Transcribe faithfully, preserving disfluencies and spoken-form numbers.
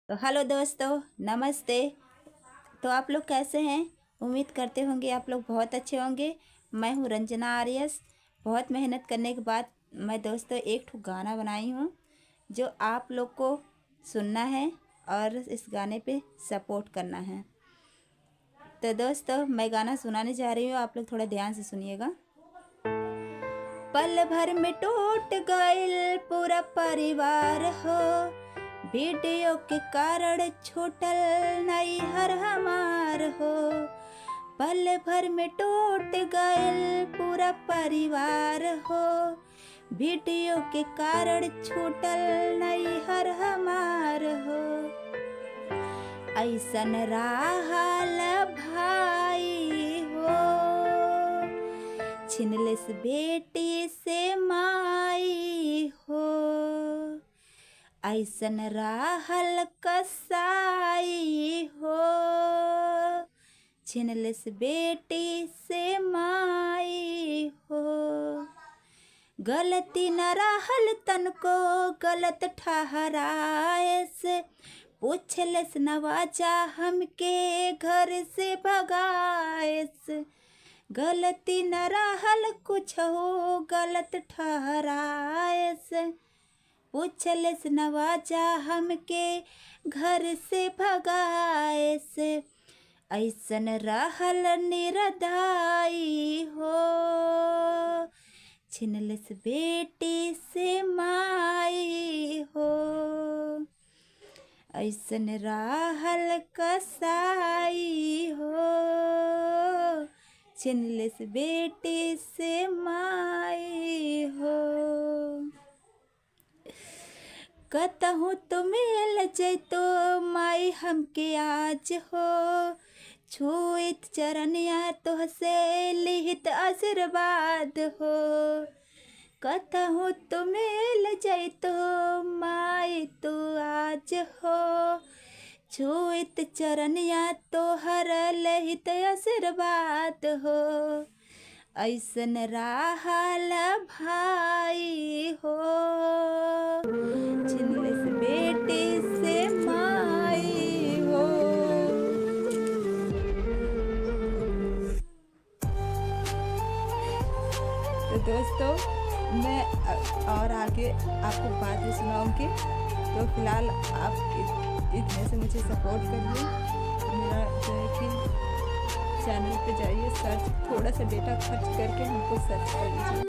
तो हेलो दोस्तों, नमस्ते। तो आप लोग कैसे हैं? उम्मीद करते होंगे आप लोग बहुत अच्छे होंगे। मैं हूँ रंजना आर्यस। बहुत मेहनत करने के बाद मैं दोस्तों एक ठो गाना बनाई हूँ, जो आप लोग को सुनना है और इस गाने पे सपोर्ट करना है। तो दोस्तों, मैं गाना सुनाने जा रही हूँ, आप लोग थोड़ा ध्यान से सुनिएगा। पल भर में टूट गइल पूरा परिवार हो, वीडियो के कारण छूटल नैहर हमार हो। पल भर में टूट गइल पूरा परिवार हो, वीडियो के कारण छूटल नैहर हमार हो। ऐसन रहल भाई हो, छिनलेस बेटी से माई हो। ऐसन रहल कसाई हो, छिनलेस बेटी से माई हो। गलती न रहल तनको गलत ठहराएस, पूछलेस नवाजा हमके घर से भगाएस। गलती न रहल कुछ हो गलत ठहराएस, पूछलेस नवाजा हमके घर से भगाएस। ऐसन रहल निरदाई हो, छिनलेस बेटी से माई हो। ऐसन रहल कसाई हो, छिनलेस बेटी से माई हो। कतहूँ तू मिल जैतो माई हमके आज हो, छुइत चरनिया तोहसे लिहित आशीर्वाद हो। कतहूँ तू मिल जैतो माई तू आज हो, छुइत चरनिया तोहर लिहित आशीर्वाद हो। ऐसन रहल भाई हो, छिनलेस बेटी से माई हो। तो दोस्तों, मैं अ-, और आगे आपको बाद में सुनाऊंगी। तो फिलहाल आप इत-, इतने से मुझे सपोर्ट करिए। मेरा जो है कि चैनल पे जाइए, सर्च, थोड़ा सा डेटा खर्च करके हमको सर्च कर लीजिए।